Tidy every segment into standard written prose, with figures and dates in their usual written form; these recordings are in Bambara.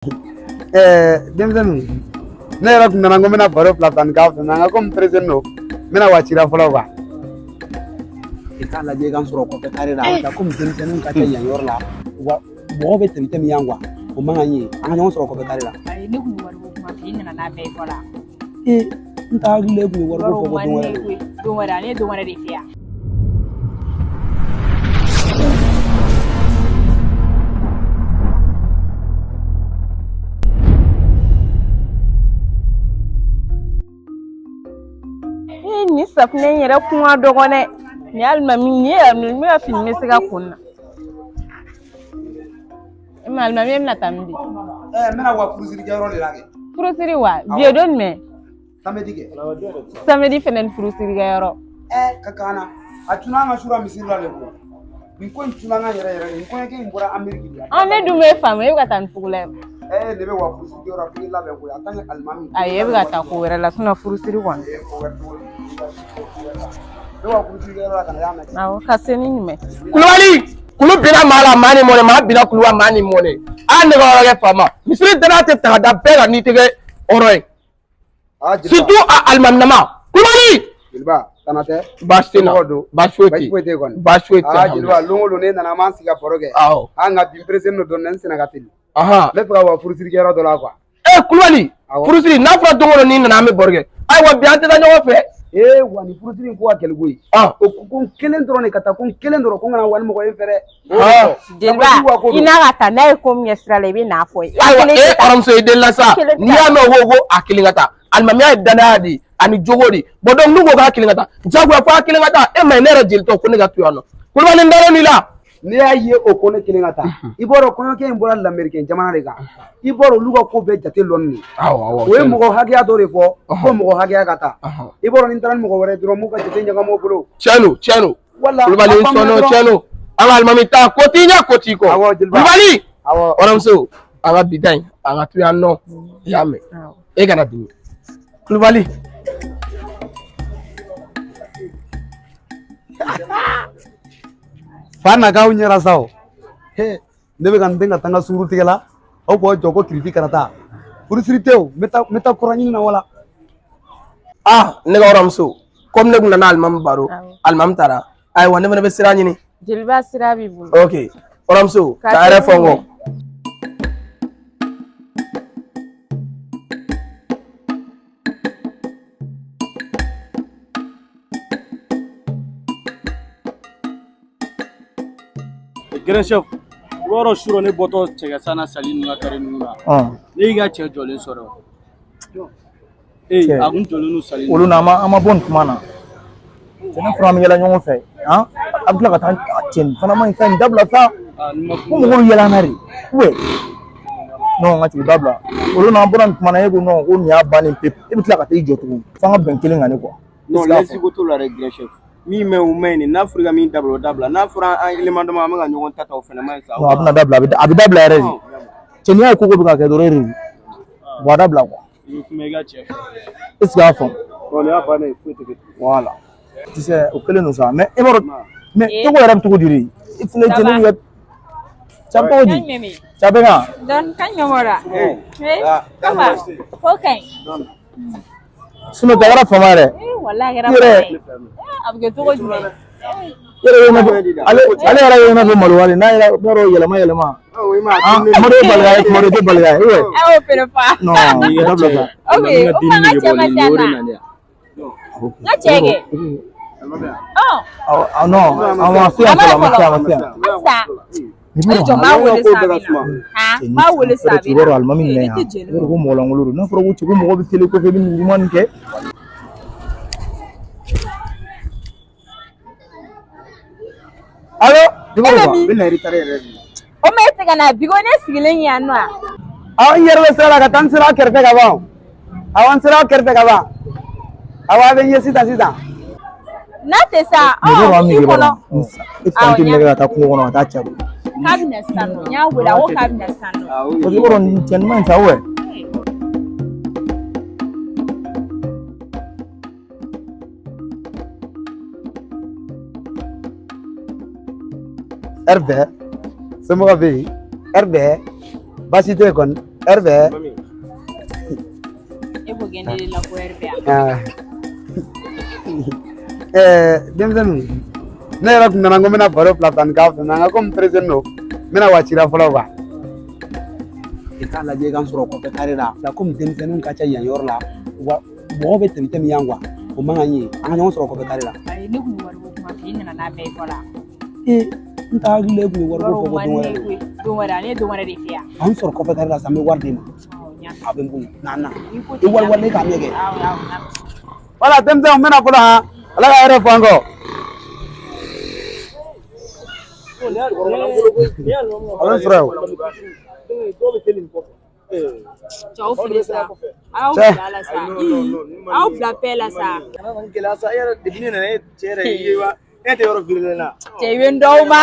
Denmisɛnninw, ne yɛrɛ tun nana ko n bɛna baro fila fila nin k'aw fɛ, mɛ n ka komi pressé don, n bɛna wa cira fɔlɔ quoi. I k'a lajɛ i ka n sɔrɔ kɔfɛ kare la, a komi denmisɛnninw ka ca yan yɔrɔ la, wa mɔgɔw bɛ tɛmɛ tɛmɛ yan quoi, o man ka ɲɛ, an ka ɲɔgɔn sɔrɔ kɔfɛ kare la. Ayi, ne kun ye wariko kuma f'i ye, i nana n'a bɛɛ ye fɔlɔ. Ee, n t'a hakili la e kun ye wariko fɔ ko don wɛrɛ de. Don wɛrɛ, ale ye don wɛrɛ de f'i ye. Nin safunɛ in yɛrɛ kun ka dɔgɔn dɛ. Nin alimami, nin ye alimami ka fini bɛ se ka ko nin na. E ma alimami, e bɛna taa min di? N bɛna wa furusiri kɛyɔrɔ de la kɛ. Furusiri wa? Bi ye don jumɛn? Samedi kɛ. Samedi fɛnɛ ni furusiri kɛyɔrɔ. Ka kan na. A cunna an ka sura misiri la de ko. Nin ko in cunna an ka yɛrɛ yɛrɛ, nin kɔɲɔkɛ in bɔra Ameriki de. Ne dun bɛ faamu, e bɛ ka taa ni fugula ye. Ne bɛ wa furusiri kɛyɔrɔ f'i labɛn koyi, a tant que alimami. Ayi, e bɛ ka taa ko wɛrɛ la, sinon furusiri kɔni. Ko wɛrɛ cogo di? Ne wa furusiri kɛyɔrɔ la ka na y'a mɛn. Awɔ, ka se ni ɲumɛn. Kulubali, kulu binna maa la, maa ni mɔnɛ, maa binna kulu la, maa ni mɔnɛ. A ne ka yɔrɔ kɛ faama. Misiri danaya tɛ ta ka da bɛɛ kan n'i tɛ kɛ hɔrɔn ye. Surtout a alimaminama. Kulubali! Jeliba, tana tɛ. Baasi tɛ na. Baasi foyi tɛ. Baasi foyi tɛ kɔni. Baasi foyi tɛ. Jeliba, lon o lon ne nana an b'an sigi ka baro kɛ. Awɔ. Nka bi n pressé don dɔɔnin, n senna ka teli. N bɛ fɛ ka wa furusiri kɛyɔrɔ dɔ la quoi. Kulubali, furusiri n'a fɔra don o don n'i nana an bɛ baro kɛ. Ayiwa bi an tɛ taa ɲɔgɔn fɛ. Wa nin furusiri in ko ka gɛlɛn koyi. O ko n kelen dɔrɔn de ka taa, ko n kelen dɔrɔn, ko n kana wa ni mɔgɔ ye n fɛ dɛ. Jeliba, i n'a ka taa, n'a ye ko min kɛ sira la, i bɛ n'a fɔ ye. Ayiwa, e kɔrɔmuso i delila sa, n'i y'a mɛn o ko a kelen ka taa, alimamiya ye danaya de ani jogo de. Bon donc n'u ko k'a kelen ka taa, jagoya fo a kelen ka taa. E ma ye ne yɛrɛ jelitɔ ko ne ka to yan nɔ. Kulubali, n dalen i la. N'i y'a ye o ko ne kelen ka taa, i b'a dɔn kɔɲɔkɛ in bɔra lamɛrikɛn jamana de kan, i b'a dɔn olu ka ko bɛɛ jate lɔnni de. O ye mɔgɔ hakɛya dɔ de fɔ ko mɔgɔ hakɛya ka taa. I b'a dɔn ni n taara ni mɔgɔ wɛrɛ dɔrɔn, m'u ka jate ɲagami o bolo. Tiɲɛ don, tiɲɛ don. Kulubali n sɔnna, tiɲɛ don. An ka alimami ta ko t'i ɲɛ, ko t'i kɔ. Kulubali, kɔrɔmuso, an ka bi ta in, an ka to yan nɔ. I y'a mɛn, e kana dimi. Kulubali. Fa nakaw ɲɛra sa o. Ne bɛ ka n den ka taa n ka sunguru tigɛ la, aw b'aw jɔ ko kiriti karata. Furusiri tɛ o, n bɛ taa kura ɲini na wala. Ne ka kɔrɔmuso, komi ne kun nana alimami baro, alimami taara. Ayiwa, ne fana bɛ sira ɲini. Jeliba, sira b'i bolo. Ok, kɔrɔmuso, ka hɛrɛ fɔ n kɔ. Grand chef, i b'a dɔn surɔ ne bɔtɔ cɛkɛ san na sali ninnu ka kari ninnu na. Ne y'i ka cɛ jɔlen sɔrɔ. A kun jɔlen don sali. Olu na an ma bɔ nin kuma na. Cɛ ne fana an bɛ yɛlɛ ɲɔgɔn fɛ. A bɛ tila ka taa cɛ nin fana ma ɲi sa, nin dabila sa. Ko mɔgɔw yɛlɛ an na de. Non, n ka cɛ dabila. Olu na an bɔra nin kuma na, e ko non ko nin y'a bannen pewu. E bɛ tila ka taa i jɔ tuguni. F'an ka bɛn kelen kan ne quoi. Non, lɛsi ko t'o la dɛ, grand chef. Min mɛn o mɛn nin, n'a fɔra ka min dabila o dabila, n'a fɔra an élément dama an bɛ ka ɲɔgɔn ta ta o fana man ɲi sa. Non, a bɛna dabila, a bɛ dabila yɛrɛ de. Cɛ n'i y'a ye ko ko bɛ ka kɛ dɔrɔn e de don. Bon, a dabila quoi. I bɛ kuma i ka cɛ fɛ. Est ce que y'a faamu? Non, nin y'a bannen ye, foyi tɛ kɛ. Voilà. Tu sais, o kelen don sa, mais e b'a dɔn, mais Togo yɛrɛ bɛ cogo di de? I filɛ cɛ ne bɛ ka cɛ bɛ cogo di? Cɛ bɛ kan? Dɔɔni ka ɲɛ o la. Kama, ko ka ɲi. Sinon, cɛ kɛra fama yɛrɛ. Walahi, a kɛra fama ye. A bɛ kɛ cogo jumɛn? Ale yɛrɛ ye i n'a fɔ malowale, n'a yɛrɛ b'a dɔn yɛlɛma yɛlɛma. Kuma dɔ ye balika ye, kuma dɔ tɛ balika ye. A y'o fɛnɛ fa. Non, o dabila sa. Ok, o kuma n ka cɛ ma se yan nɔ. N ka cɛ kɛ. Non, a ma se yan fɔlɔ, a ma se yan, a ma se yan. Halisa. E jɔ, n b'a wele sa a bɛ na. N b'a wele sa a bɛ na. I b'a dɔn alimami minɛ yan, i b'a dɔn ko mɔgɔ lankolon don. N'a fɔra ko cɛ ko mɔgɔ bɛ télé kɔfɛ i bɛ nin ɲuman nin kɛ. Allo? E bɛ min? N bɛ na retard yɛrɛ de. O ma e tɛ ka na bi ko ne sigilen yan nɔ wa? Awɔ, n yɛrɛ bɛ sira la ka taa, n sera aw kɛrɛfɛ ka ban. Awɔ, n sera aw kɛrɛfɛ ka ban. Awɔ, a bɛ n ye sisan sisan. N'a tɛ sa, i kɔnɔ. E fa tɛ nɛgɛ ka taa kungo kɔnɔ ka taa cɛ. K'a bɛ na sisan nɔ, n y'a wele, a ko k'a bɛ na sisan nɔ. Parce que i b'a dɔn nin cɛ nin man ɲi sa o. Ɛri bɛɛ, somɔgɔw bɛ yen? Ɛri bɛɛ, baasi tɛ yen kɔni. Hɛrɛ bɛ. E ko kɛ ne de la ko hɛrɛ bɛ yan. Denmisɛnninw, ne yɛrɛ tun nana n ko n bɛna baro fila ta nin k'aw fɛ, mɛ an ka komi pressé don, n bɛna wa cira fɔlɔ quoi. I t'a lajɛ i ka n sɔrɔ kɔfɛ kare la, komi denmisɛnninw ka ca yan yɔrɔ la, wa mɔgɔw bɛ tɛmɛ tɛmɛ yan quoi, o man ka ɲɛ, an ka ɲɔgɔn sɔrɔ kɔfɛ kare la. Ayi, ne kun bɛ wariko kuma fɛ, i nana n'a bɛɛ ye fɔlɔ. Ee, n t'a hakili la e kun ye wariko fɔ ko don wɛrɛ. Don wɛrɛ, ale ye don wɛrɛ de fɛ yan. An sɔrɔ kɔfɛ kare la sisan, n bɛ wari d'i ma. A bɛ n bonya, na na. I wari wari k'a ɲɛ kɛ. Wala denmisɛnw, n bɛna fɔlɔ han, Ala ka hɛrɛ fɔ an kɔ. A bɛ n sɔrɔ yen. Cɛw fili sa, aw bila la sa, aw bila pɛ la sa. Cɛ, i bɛ n dɔw ma,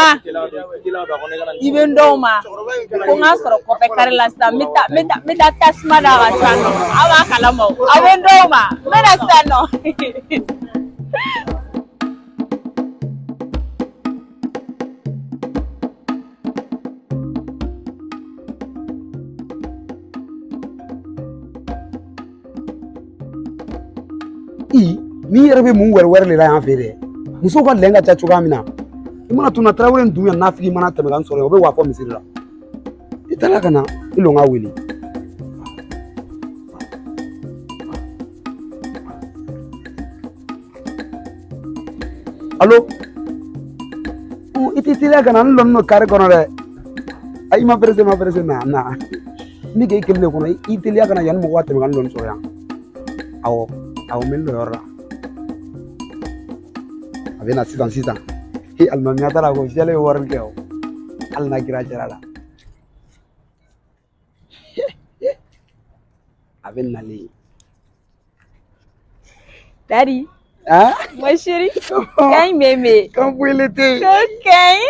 i bɛ n dɔw ma, ko n ka sɔrɔ kɔfɛ kari la sisan, n bɛ taa tasuma da ka sisan nɔ, aw b'a kalama o, aw bɛ n dɔw ma, n bɛ na sisan nɔ. N'i yɛrɛ bɛ mun wɛrɛ wɛrɛ de la yan fɛ dɛ, musow ka lɛn ka ca cogoya min na, i mana tuna tarawele in dun yan n'a figi mana tɛmɛ ka n sɔrɔ yen, o bɛ waa fɔ misiri la. I taara ka na i lɔn ka wele. Alo, i tɛ teliya ka na, n lɔnnen don kare kɔnɔ dɛ. Ayi, i ma pressé, ma pressé, na na. N bɛ k'e kelen de kɔnɔ, i teliya ka na yanni mɔgɔ ka tɛmɛ ka n lɔnni sɔrɔ yan. Awɔ, awɔ, n bɛ n lɔ yɔrɔ la. A bɛ na sisan sisan. Ee, alimamiya taara ko fiyɛli ye wari kɛ o, hali n'a kɛra jara la. A bɛ nalen. Daddy. Hein? Mon chéri. Kañ bébé. Kan foyi tɛ yen. Ko kañ.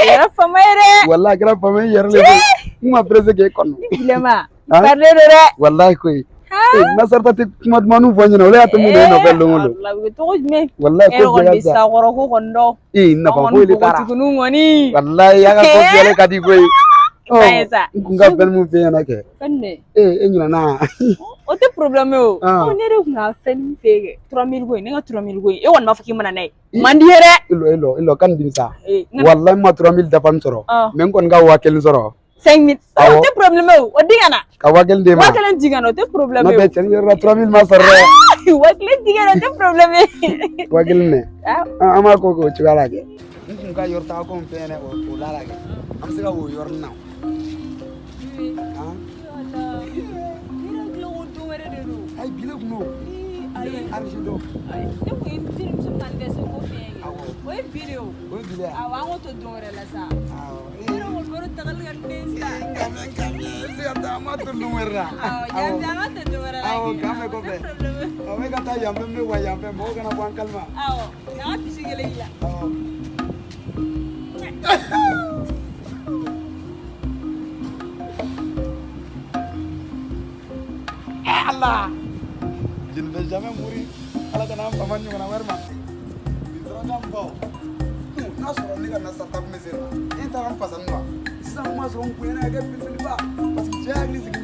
Kɛra fama ye dɛ. Walahi a kɛra fama ye yɛrɛ de koyi. N ma pressé k'e kɔnɔ. Bilema. Parle de dɛ. Walahi koyi. Ee, Nasarata tɛ kuma dumanniw fɔ n ɲɛna, o de y'a to n bɛ na e nɔfɛ don o don. Walahi, o bɛ cogo jumɛn? Walahi ko bɛɛ bɛɛ ka ka fisa. Sakɔrɔ ko kɔni dɔn. Ee, nafa foyi de t'a la. Npogotigininw kɔni. Walahi, a ka ko fiyɛli ka di koyi. N'a ye sa. N kun ka fɛn mun f'e ɲɛna kɛ. Fɛn jumɛn? Ee, e ɲinɛna. O tɛ problème ye o. Ne de kun ka fɛn min f'e ye 3000 ko in, ne ka 3000 ko in, e kɔni b'a fɔ k'i ma na n'a ye. Man di ye dɛ. I lɔ, i lɔ, i lɔ, kan dimi sa. Walahi, n ma 3000 dafa n sɔrɔ. Mais n kɔni ka 5000 sɔrɔ. 5000. O tɛ problème ye o, o di ka na. Ka 5000 d'e ma. 5000 di ka na, o tɛ problème ye o. N'o tɛ cɛnin yɛrɛ la 3000 ma sɔrɔ dɛ. 5000 di ka na, o tɛ problème ye. 5000 dɛ. An b'a ko k'o cogoya la kɛ. N kun ka yɔrɔ taga ko min f'e ɲɛna o la la kɛ. An bɛ se ka o yɔrɔnin na. Ayi, bi de kun don. Ayi, don. Ne kun ye n terimuso manifeste ko f'e ye. O ye bi de ye o. O ye bi de ye. Awɔ, an k'o to don wɛrɛ la sa. Awɔ. Ne yɛrɛ kɔni b'a dɔn tagali ka di ne ye sa. Nka mɛ, i bɛ se ka taa, an b'a to don wɛrɛ la. Awɔ, yan fɛ, an k'a to don wɛrɛ la. Awɔ, k'an bɛn kɔfɛ. Awɔ, e ka taa yan fɛ, n bɛ wa yan fɛ, mɔgɔw kana bɔ an kalama. Awɔ, k'an ka bisi kelen k'i la. Awɔ. Allah! Je ne vais jamais mourir. Ala kana an fama ɲɔgɔnna wɛrɛ ma. Nin dɔrɔn ka baw. N'a sɔrɔ ne ka nasarata kun bɛ sen na, e taara n fasa nin wa? Sisan kuma sɔrɔ n bonya na ka kɛ belebeleba. Parce que cɛ hakili sigi